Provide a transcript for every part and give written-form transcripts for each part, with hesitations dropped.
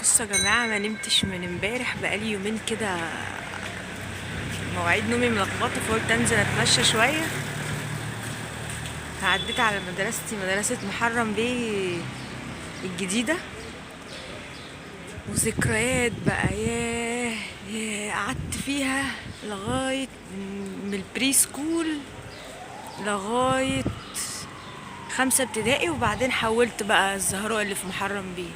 بصوا يا جماعة، ما نمتش من امبارح، بقالي يومين كده مواعيد نومي ملخبطة، فقلت انزل اتمشى شوية. فعديت على مدرستي، مدرسة محرم بيه الجديدة، وذكريات بقى. ياه ياه، قعدت فيها لغاية من ال pre-school لغاية 5 ابتدائي، وبعدين حولت بقى الزهراء اللي في محرم بيه.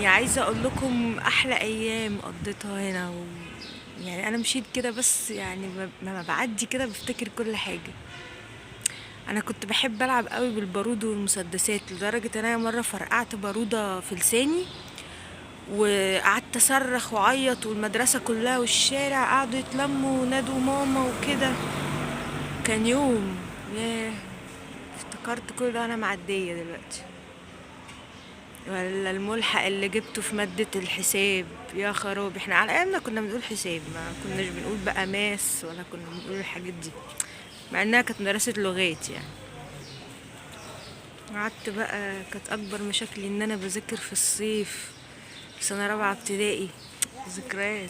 عايزة اقول لكم احلى ايام قضيتها هنا. انا مشيت كده بس، ما بعدي كده بفتكر كل حاجة. انا كنت بحب العب قوي بالبارود والمسدسات، لدرجة ان انا مرة فرقعت بارودة في لساني وقعدت اصرخ واعيط، والمدرسة كلها والشارع قعدوا يتلموا ونادوا ماما وكده. كان يوم، ياه، افتكرت كل ده وانا معدية دلوقتي. ولا الملحق اللي جبته في مادة الحساب، يا خرابي، احنا على ايامنا كنا بنقول حساب، ما كناش بنقول بقى ماس ولا كنا بنقول الحاجات دي، مع انها كانت مدرسة لغات. قعدت بقى، كانت اكبر مشاكلي ان انا بذاكر في الصيف في سنة رابعة ابتدائي. ذكريات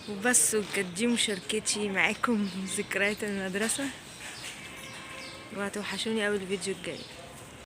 وبس. وكانت دي مشاركتي معاكم ذكريات المدرسة، وهتوحشوني اوي الفيديو الجاي.